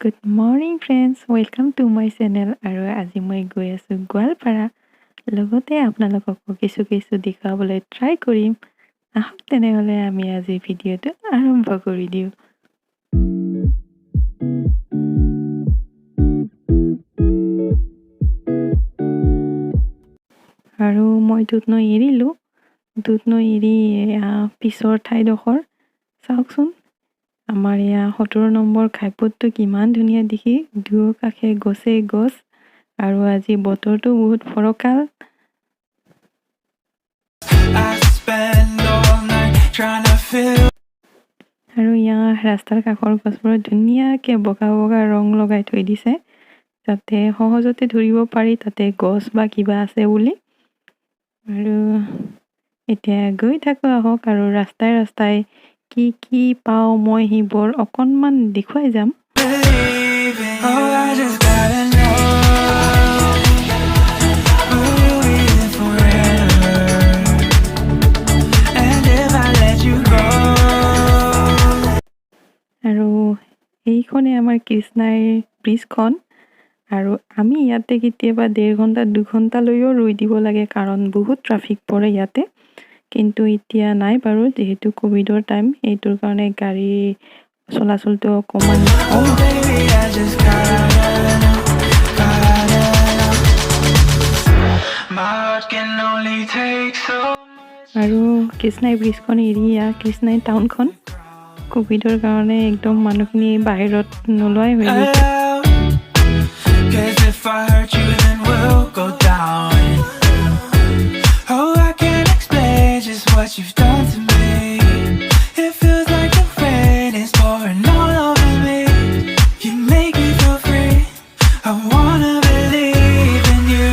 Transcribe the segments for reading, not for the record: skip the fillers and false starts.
Good morning friends, welcome to my channel. আৰু আজি মই গৈ আছোঁ গোৱালপাৰা। লগতে আপোনালোককো কিছু কিছু দেখুৱাবলৈ ট্ৰাই কৰিম। আহক তেনেহ'লে আমি আজি ভিডিঅ'টো আৰম্ভ কৰি দিওঁ। আৰু মই দুধনৈ এৰিলোঁ। দুধনৈ এৰি পিছৰ ঠাইডোখৰ চাওকচোন। আমাৰ এয়া 17 নম্বৰ ঘাইপথটো কিমান ধুনীয়া দেখি, দুয়োকাষে গছেই গছ। আৰু আজি বতৰটো বহুত ফৰকাল। I spend all night trying to feel আৰু ইয়াৰ ৰাস্তাৰ কাষৰ গছবোৰত ধুনীয়াকৈ বগা বগা ৰং লগাই থৈ দিছে, যাতে সহজতে ধৰিব পাৰি তাতে গছ বা কিবা আছে বুলি। আৰু এতিয়া গৈ থাকোঁ আহক, আৰু ৰাস্তাই ৰাস্তাই কি কি পাওঁ মই সেইবোৰ অকণমান দেখুৱাই যাম। Believe in. Oh, I just gotta know. Will you be there forever? And if I let you go. আৰু এইখনে আমাৰ কৃষ্ণাইৰ ব্ৰিজখন। আৰু আমি ইয়াতে কেতিয়াবা 1.5 ঘণ্টা 2 ঘণ্টালৈও ৰৈ দিব লাগে, কাৰণ বহুত ট্ৰাফিক পৰে ইয়াতে। কিন্তু এতিয়া নাই বাৰু, যিহেতু ক'ভিডৰ টাইম, সেইটোৰ কাৰণে গাড়ী চলাচলটো অকণমান কম। Oh, baby, I just gotta know, gotta know. My heart can only take so আৰু কৃষ্ণাই ব্ৰিজখন এৰি কৃষ্ণাই টাউনখন ক'ভিডৰ কাৰণে একদম মানুহখিনি বাহিৰত নোলোৱাই হৈ গৈছে। Out. 'Cause if I hurt you, then we'll go down. Oh, I can't explain just what you've done to me. It feels like the rain is pouring all over me. You make me feel free. I wanna believe in you,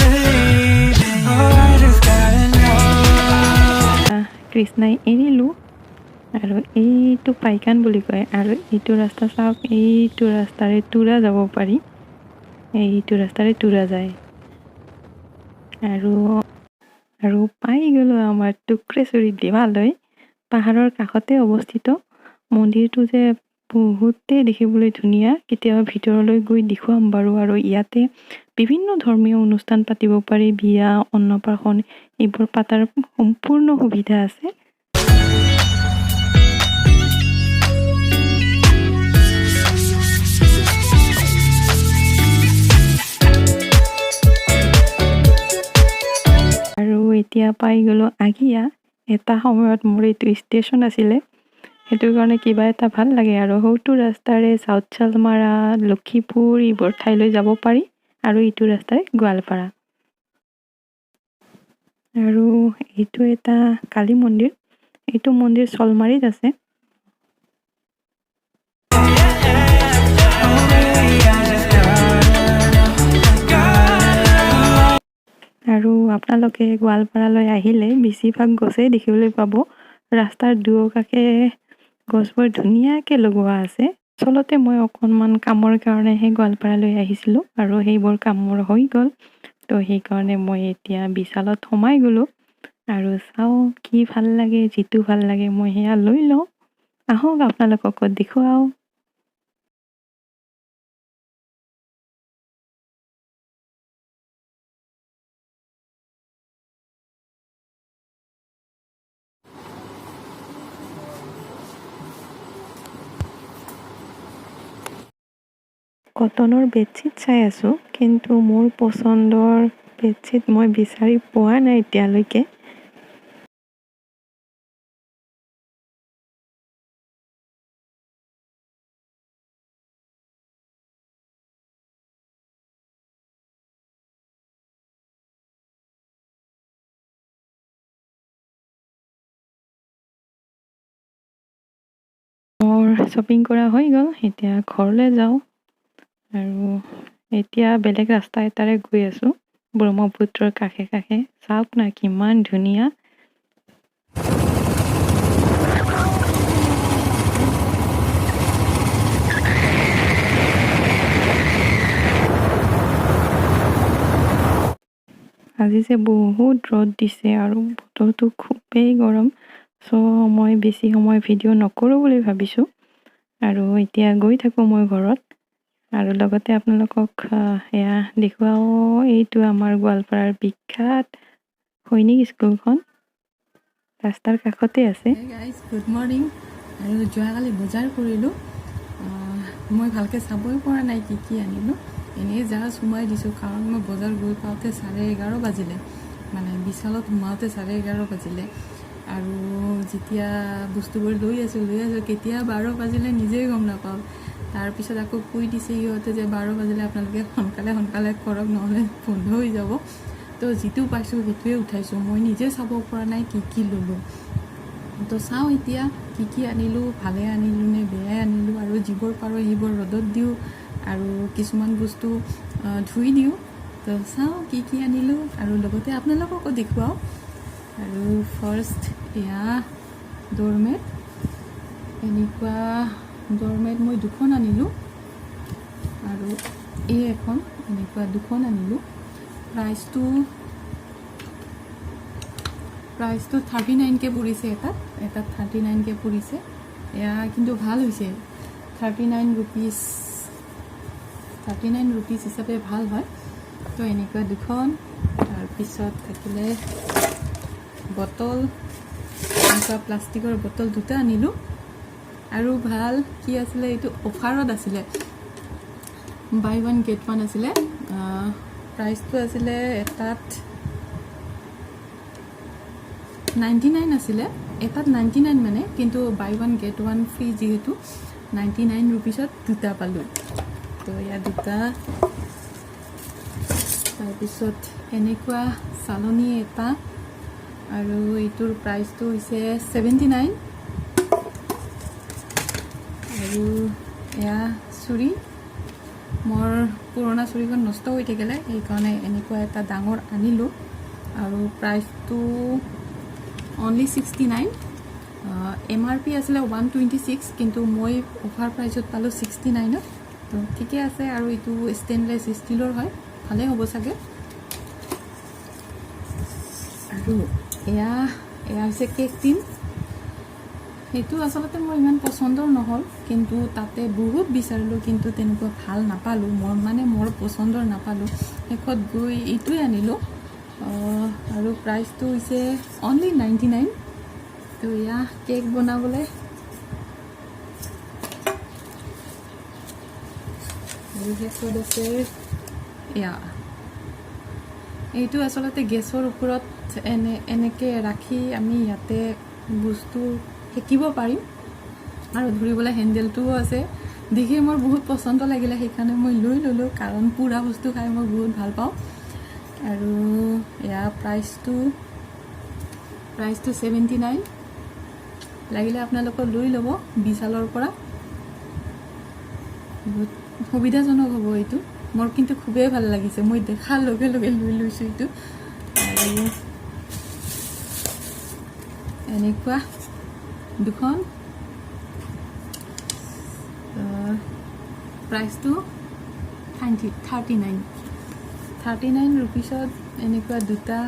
believe in you. Oh, I just gotta know. কৃষ্ণাই এৰিলোঁ আৰু এইটো পাইকান বুলি কয়। আৰু এইটো ৰাস্তা চাওক, এইটো ৰাস্তাৰে তুৰা যাব পাৰি, এইটো ৰাস্তাৰে তুৰা যায়। আৰু পাই গ'লোঁ আমাৰ টুক্ৰেশ্বৰী দেৱালয়। পাহাৰৰ কাষতে অৱস্থিত মন্দিৰটো যে বহুতেই দেখিবলৈ ধুনীয়া। কেতিয়াবা ভিতৰলৈ গৈ দেখুৱাম বাৰু। আৰু ইয়াতে বিভিন্ন ধৰ্মীয় অনুষ্ঠান পাতিব পাৰি, বিয়া, অন্নপ্ৰাশন এইবোৰ পাতাৰ সম্পূৰ্ণ সুবিধা আছে। আৰু এতিয়া পাই গ'লোঁ আগিয়া। এটা সময়ত মোৰ এইটো ষ্টেচন আছিলে, সেইটো কাৰণে কিবা এটা ভাল লাগে। আৰু সৌটো ৰাস্তাৰে চাউথ শালমাৰা, লক্ষীপুৰ এইবোৰ ঠাইলৈ যাব পাৰি আৰু এইটো ৰাস্তাৰে গোৱালপাৰা। আৰু এইটো এটা কালী মন্দিৰ। এইটো মন্দিৰ চলমাৰীত আছে। Oh, baby, I just gotta know, gotta know. আৰু আপোনালোকে গোৱালপাৰালৈ আহিলে বেছিভাগ গছেই দেখিবলৈ পাব। ৰাস্তাৰ দুয়োকাষে গছবোৰ ধুনীয়াকৈ লগোৱা আছে। আচলতে মই অকণমান কামৰ কাৰণেহে গোৱালপাৰালৈ আহিছিলোঁ আৰু সেইবোৰ কাম মোৰ হৈ গ'ল। তো সেইকাৰণে মই এতিয়া বিশালত সোমাই গ'লোঁ আৰু চাওঁ কি ভাল লাগে। যিটো ভাল লাগে মই সেয়া লৈ লওঁ। আহক, আপোনালোককো দেখুৱাওঁ। কটনৰ বেডশ্বীট চাই আছোঁ, কিন্তু মোৰ পচন্দৰ বেডশ্বীট মই বিচাৰি পোৱা নাই এতিয়ালৈকে। মোৰ শ্বপিং কৰা হৈ গ'ল, এতিয়া ঘৰলৈ যাওঁ। আৰু এতিয়া বেলেগ ৰাস্তা এটাৰে গৈ আছোঁ, ব্ৰহ্মপুত্ৰৰ কাষে কাষে। চাওক না কিমান ধুনীয়া। আজি যে বহুত ৰ'দ দিছে আৰু বতৰটো খুবেই গৰম। চ' মই বেছি সময় ভিডিঅ' নকৰোঁ বুলি ভাবিছোঁ আৰু এতিয়া গৈ থাকোঁ মই ঘৰত। আৰু লগতে আপোনালোকক এয়া দেখুৱাওঁ, এইটো আমাৰ গোৱালপাৰাৰ বিখ্যাত সৈনিক স্কুলখন ৰাস্তাৰ কাষতে আছে। Guys, good morning. আৰু যোৱাকালি বজাৰ কৰিলোঁ। মই ভালকৈ চাবই পৰা নাই কি কি আনিলোঁ। এনেই জাষ্ট সোমাই দিছোঁ, কাৰণ মই বজাৰ গৈ পাওঁতে 11:30 বাজিলে, মানে বিশালত সোমাওঁতে 11:30 বাজিলে। আৰু যেতিয়া বস্তুবোৰ লৈ আছোঁ, লৈ আছোঁ, কেতিয়া 12 বাজিলে নিজেই গম নাপাওঁ। তাৰপিছত আকৌ কৈ দিছে সিহঁতে যে 12 বাজিলে, আপোনালোকে সোনকালে সোনকালে কৰক, নহ'লে বন্ধ হৈ যাব। তো যিটো পাইছোঁ সেইটোৱে উঠাইছোঁ। মই নিজে চাব পৰা নাই কি কি ল'লোঁ। তো চাওঁ এতিয়া কি কি আনিলোঁ, ভালে আনিলোঁ নে বেয়াই আনিলোঁ। আৰু যিবোৰ পাৰোঁ সেইবোৰ ৰ'দত দিওঁ আৰু কিছুমান বস্তু ধুই দিওঁ। তো চাওঁ কি কি আনিলোঁ আৰু লগতে আপোনালোককো দেখুৱাওঁ। আৰু ফাৰ্ষ্ট এয়া ড'ৰমেট। এনেকুৱা ড'ৰমেট মই দুখন আনিলোঁ আৰু এই এখন, এনেকুৱা দুখন আনিলোঁ। প্ৰাইচটো 39কৈ পৰিছে এটাত, এটাত 39কৈ পৰিছে। এয়া কিন্তু ভাল হৈছে। ₹39, ₹39 হিচাপে ভাল হয়। তো এনেকুৱা দুখন। তাৰপিছত থাকিলে বটল, এনেকুৱা প্লাষ্টিকৰ বটল দুটা আনিলোঁ। আৰু ভাল কি আছিলে, এইটো অফাৰত আছিলে, বাই ওৱান গেট ওৱান আছিলে। প্ৰাইচটো আছিলে এটাত 99 আছিলে, এটাত 99 মানে, কিন্তু buy one get one free যিহেতু 99 ৰুপিজত দুটা পালোঁ। তো ইয়াত দুটা। তাৰপিছত এনেকুৱা চালনী এটা আৰু এইটোৰ প্ৰাইচটো হৈছে 79। আৰু এয়া চুৰি। মোৰ পুৰণা চুৰিখন নষ্ট হৈ থাকিলে, সেইকাৰণে এনেকুৱা এটা ডাঙৰ আনিলোঁ আৰু প্ৰাইচটো অনলি 69। এমআৰপি আছিলে 126, কিন্তু মই অফাৰ প্ৰাইচত পালোঁ 69ত। তো ঠিকে আছে। আৰু এইটো ষ্টেইনলেছ ষ্টিলৰ হয়, ভালেই হ'ব চাগে। আৰু এয়া হৈছে কেক টিন। সেইটো আচলতে মোৰ ইমান পচন্দৰ নহ'ল, কিন্তু তাতে বহুত বিচাৰিলোঁ, কিন্তু তেনেকুৱা ভাল নাপালোঁ মই, মানে মোৰ পচন্দৰ নাপালোঁ। শেষত গৈ এইটোৱে আনিলোঁ আৰু প্ৰাইচটো হৈছে অনলি 99। তো এয়া কেক বনাবলৈ। আৰু শেষত আছে এয়া। এইটো আচলতে গেছৰ ওপৰত এনেকৈ ৰাখি আমি ইয়াতে বস্তু সেকিব পাৰিম আৰু ধৰিবলৈ হেণ্ডেলটোও আছে। দেখি মোৰ বহুত পচন্দ লাগিলে, সেইকাৰণে মই লৈ ল'লোঁ, কাৰণ পোৰা বস্তু খাই মই বহুত ভাল পাওঁ। আৰু এয়া প্ৰাইচটো 79। লাগিলে আপোনালোকৰ লৈ ল'ব বিশালৰ পৰা, বহুত সুবিধাজনক হ'ব এইটো। মোৰ কিন্তু খুবেই ভাল লাগিছে। মই দেখাৰ লগে লগে লৈ লৈছোঁ এইটো। আৰু এনেকুৱা দুখন, প্ৰাইচটো 39, 39 ৰুপিছত এনেকুৱা দুটা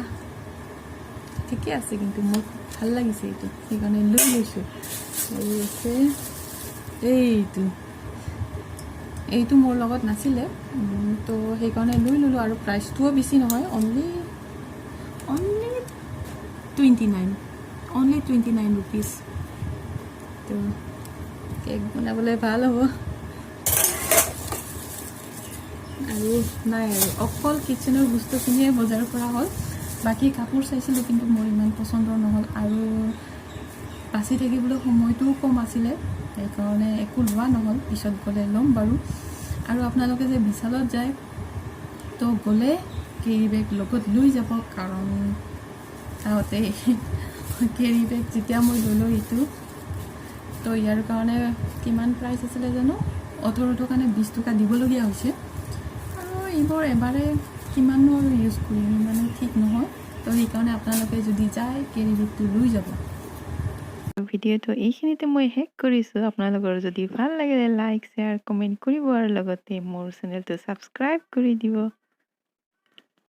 ঠিকে আছে। কিন্তু মোৰ খুব ভাল লাগিছে এইটো, সেইকাৰণে লৈ লৈছোঁ। আৰু আছে এইটো। এইটো মোৰ লগত নাছিলে, তো সেইকাৰণে লৈ ল'লোঁ। আৰু প্ৰাইচটোও বেছি নহয়, only 29, only ₹29। তো কেক বনাবলৈ ভাল হ'ব। আৰু নাই, আৰু অকল কিটচেনৰ বস্তুখিনিয়ে বজাৰ কৰা হ'ল। বাকী কাপোৰ চাইছিলোঁ, কিন্তু মোৰ ইমান পচন্দৰ নহ'ল আৰু বাচি থাকিবলৈ সময়টোও কম আছিলে, সেইকাৰণে একো লোৱা নহ'ল। পিছত গ'লে ল'ম বাৰু। আৰু আপোনালোকে যে বিশালত যায়, তো গ'লে কেৰি বেগ লগত লৈ যাব, কাৰণ তাতে কেৰি বেগ যেতিয়া মই ল'লোঁ এইটো, তো ইয়াৰ কাৰণে কিমান প্ৰাইচ আছিলে জানো, 18 টকা নে 20 টকা দিবলগীয়া হৈছে। আৰু এইবোৰ এবাৰে কিমাননো আৰু ইউজ কৰিম, ইমানো ঠিক নহয়। তো সেইকাৰণে আপোনালোকে যদি যায়, কেৰি বেগটো লৈ যাব। ভিডিঅ'টো এইখিনিতে মই শেষ কৰিছোঁ। আপোনালোকৰ যদি ভাল লাগিলে লাইক, শ্বেয়াৰ, কমেণ্ট কৰিব আৰু লগতে মোৰ চেনেলটো ছাবস্ক্ৰাইব কৰি দিব।